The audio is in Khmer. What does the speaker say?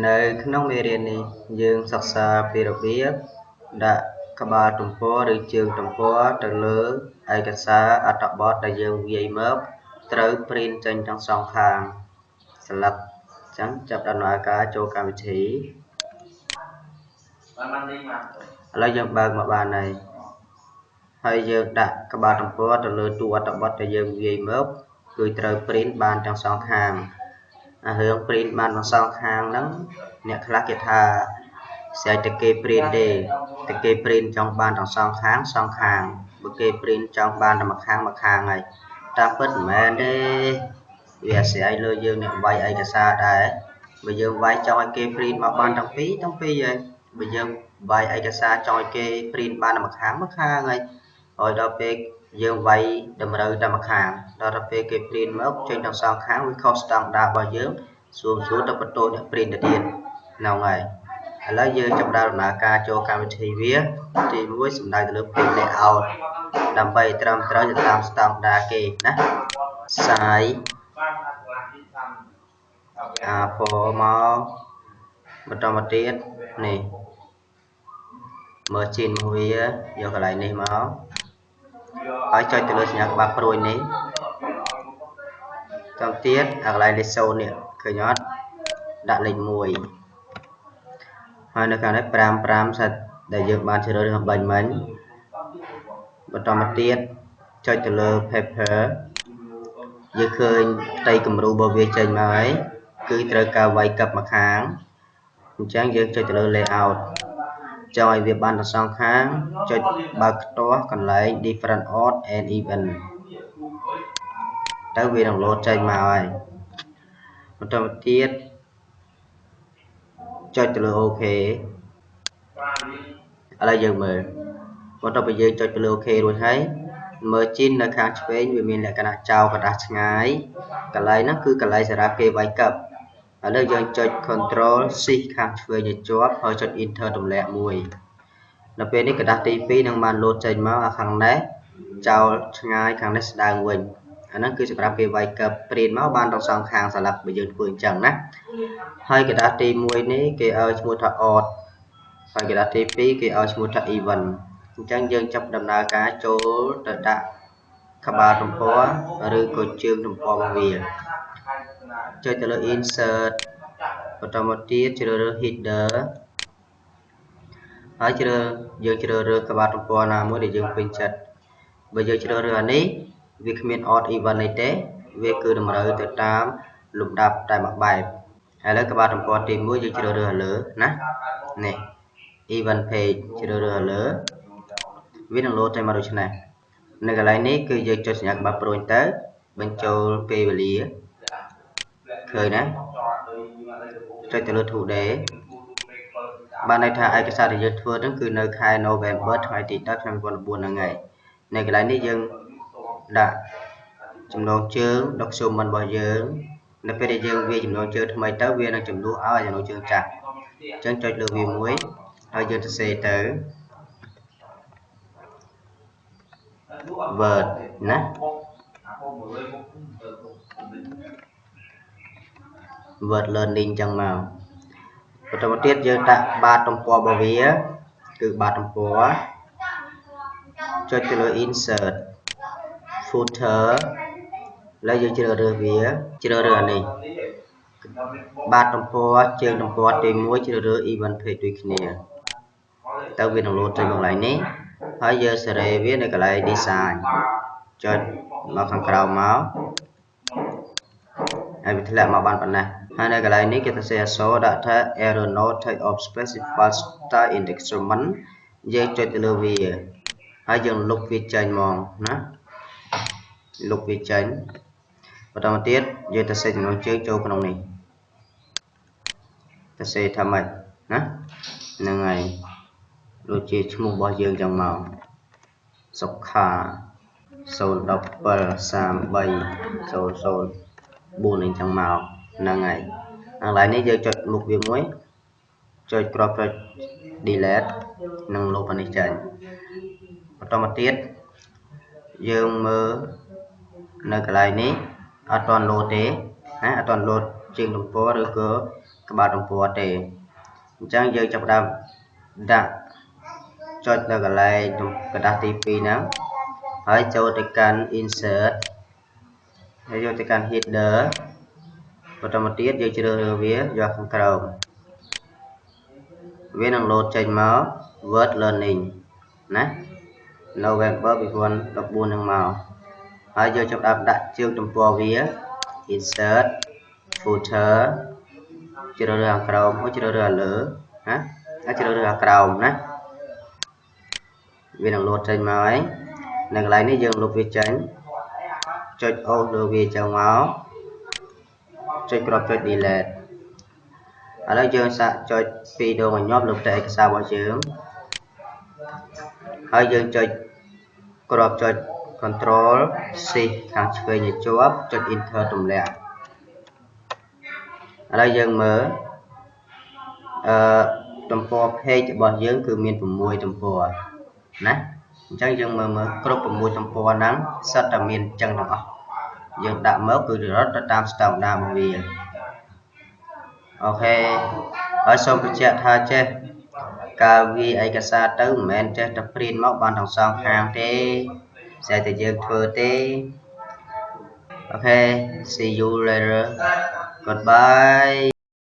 នៅក្នុងមេរៀននេះយើងសិក្សាពីរបៀបដាក់ក្បាលទំព័រឬជើងទំព័រទៅលើឯកសារអត្ថបទដែលយើងវាយមកត្រូវ print ចេញទាំងសងខាងស្លឹកអញ្ចឹងចាប់ដំណើរការចូលកម្មវិធីឥឡូវយើងបើកមកបានហើយហើយយើងដាក់ក្បាលទំព័រទៅលើតួអត្ថបទដែលយើងវាយមកគឺត្រូវ print បានទាំងសងខាងអារឿង print បានទាំងសងខាងហ្នឹងអ្នកខ្លះគេថាស្រេចតែគេ print ទេតែគេ print ចង់បានទាំងសងខាងសងខាងបើគេ print ចង់បានតែមួយខាងមួយខាងហើយតាមពិតមិនមែនទេវាអាស្រ័យលើយើងអ្នកវាយឯកសារដែរបើយើងវាយចង់ឲ្យគេ print មកបានទាំងពីរទាំងពីរហើយបើយើងវាយឯកសារចង់ឲ្យគេ print បានតែមួយខាងមួយខាងហើយហើយដល់ពេលយើងវាយតម្រូវតែមួយខាងដល់ទៅពេលគេ print មកចេញទាំងសងខាងវាខុសស្តង់ដាររបស់យើងស្រួលស្រួលទៅបន្ទោអ្នក print ទៅទៀតហ្នឹងហើយឥឡូវយើងចាប់ផ្ដើមដំណើរការចូលកម្មវិធីវាទី1សំដៅទៅលើ print layout ដើម្បីត្រឹមត្រូវទៅតាមស្តង់ដារគេណា size A4 មកបន្តមកទៀតនេះ margin របស់វាយកកន្លែងនេះមកហើយចុចទៅលើសញ្ញាក្បាលព្រួយនេះតាមទៀតអាកន្លែងលេខ0នេះឃើញអត់ដាក់លេខ1ហើយនៅខាងនេះ5 5សិតដែលយើងបានជ្រើសរើសបាញ់មិញបន្តមកទៀតចុចទៅលើ paper យើងឃើញផ្ទៃគំរូរបស់វាចេញមកហើយគឺត្រូវការវាយកឹបមកខាងអញ្ចឹងយើងចុចទៅលើ layout ចង់ឲ្យវាបានទាំងសងខាងចុចបើកខ្ទាស់កន្លែង different odd and even ទៅវានឹងលោតចេញមកហើយបន្តមកទៀតចុចទៅលើ OK ឥឡូវយើងមើលបន្ទាប់ពីយើងចុចទៅលើ OK រួចហើយ margin នៅខាងឆ្វេងវាមានលក្ខណៈចោលក្រដាសឆ្ងាយកន្លែងហ្នឹងគឺកន្លែងសម្រាប់គេវាយកឹបឥឡូវយើងចុច Control Shift ខាងឆ្វេងឲ្យជាប់ហើយចុច Enter ទម្លាក់មួយដល់ពេលនេះក្រដាសទី2នឹងបានលោតចេញមកអាខាងនេះចោលឆ្ងាយខាងនេះស្ដើងវិញអាហ្នឹងគឺសម្រាប់គេវាយកឹប print មកបានទាំងសងខាងស្លឹកបើយើងធ្វើអញ្ចឹងណាហើយក្រដាសទី1នេះគេឲ្យឈ្មោះថា odd ហើយក្រដាសទី2គេឲ្យឈ្មោះថា even អញ្ចឹងយើងចាប់ដំណើរការចូលទៅដាក់ក្បាលទំព័រឬក៏ជើងទំព័ររបស់វាចុចទៅលើ insert បន្តមកទៀតជ្រើសរើស header ហើយជ្រើសយើងជ្រើសរើសក្បាលទំព័រណាមួយដែលយើងពេញចិត្តបើយើងជ្រើសរើសអានេះវាគ្មាន odd even នេះទេវាគឺតម្រូវទៅតាមលំដាប់តែមួយបែបឥឡូវក្បាលទំព័រទី1យើងជ្រើសរើសលើណានេះ even page ជ្រើសរើសលើវានឹងលោតចេញមកដូចនេះនៅកន្លែងនេះគឺយើងចុចសញ្ញាក្បាលព្រួញទៅបញ្ចូលពេលវេលាឃើញណាចុចទៅលើ today បានន័យថាឯកសារដែលយើងធ្វើហ្នឹងគឺនៅខែ November ថ្ងៃទី10ឆ្នាំ2014ហ្នឹងហើយនៅកន្លែងនេះយើងដាក់ចំណងជើង document របស់យើងនៅពេលដែលយើងវាចំណងជើងថ្មីទៅវានឹងជំនួសឲ្យចំណងជើងចាស់អញ្ចឹងចុចលើវាមួយហើយយើងសរសេរទៅ Word ណា Word Learning ចឹងមកបន្តមកទៀតយើងដាក់បាតទំព័ររបស់វាគឺបាតទំព័រចុចទៅលើ insert footer ឥឡូវយើងជ្រើសរើសវាជ្រើសរើសអានេះបាតទំព័រជើងទំព័រទី1ជ្រើសរើស even page ដូចគ្នាទៅវានឹងលោតចេញមកកន្លែងនេះហើយយើងសេរីវានៅកន្លែង design ចុចមកខាងក្រោមមកហើយវាធ្លាក់មកបានប៉ុណ្ណេះហើយនៅកន្លែងនេះគេសរសេរអក្សរដាក់ថា error no type of specified style in document យើងចុចទៅលើវាហើយយើងលុបវាចេញហ្មងណាលុបវាចេញបន្តមកទៀតយើងទៅសេចំណងជើងចូលក្នុងនេះទៅសេថាម៉េចណាហ្នឹងហើយដូចជាឈ្មោះរបស់យើងចឹងមកសុខា017 33 00 4អីចឹងមកហ្នឹងហើយកន្លែងនេះយើងចុចមុខវាមួយចុចគ្រាប់ចុច delete និងលុបអានេះចេញបន្តមកទៀតយើងមើលនៅកន្លែងនេះអត់ទាន់លោតទេណាអត់ទាន់លោតជើងទំព័រឬក៏ ក្បាលទំព័រទេអញ្ចឹងយើងចាប់ផ្ដើមដាក់ចុចនៅកន្លែងក្រដាសទី2ហ្នឹងហើយចូលទៅកាន់ insert ហើយយកទៅកាន់ header បន្តមកទៀតយើងជ្រើសរើសវាយកខាងក្រោមវានឹងលោតចេញមក Word Learning ណា November 2014នឹងមកហើយយើងចាប់ផ្ដើមដាក់ជើងទំព័រវា insert footer ជ្រើសរើសខាងក្រោមជ្រើសរើសលើណាជ្រើសរើសខាងក្រោមណាវានឹងលោតចេញមកហើយនៅកន្លែងនេះយើងលុបវាចេញចុចអូសលើវាចឹងមកចុចគ្រាប់ចុច delete ឥឡូវយើងសាកចុចពីរដងឲ្យញាប់លើផ្ទៃឯកសាររបស់យើងហើយយើងចុចគ្រាប់ចុច Control Shift ខាងឆ្វេងឲ្យជាប់ចុច Enter ទម្លាក់ឥឡូវយើងមើលអឺទំព័រ page របស់យើងគឺមាន6ទំព័រណាអញ្ចឹងយើងមើលមើលគ្រប់6ទំព័រហ្នឹងសុទ្ធតែមានអញ្ចឹងទាំងអស់យើងដាក់មកគឺរត់ទៅតាមស្តង់ដាររបស់វាOK ហើយសូមបញ្ជាក់ថាចេះការវាយឯកសារទៅមិនមែនចេះតែ print មកបានទាំងសងខាងទេស្អែកតែយើងធ្វើទេOK, see you later, goodbye.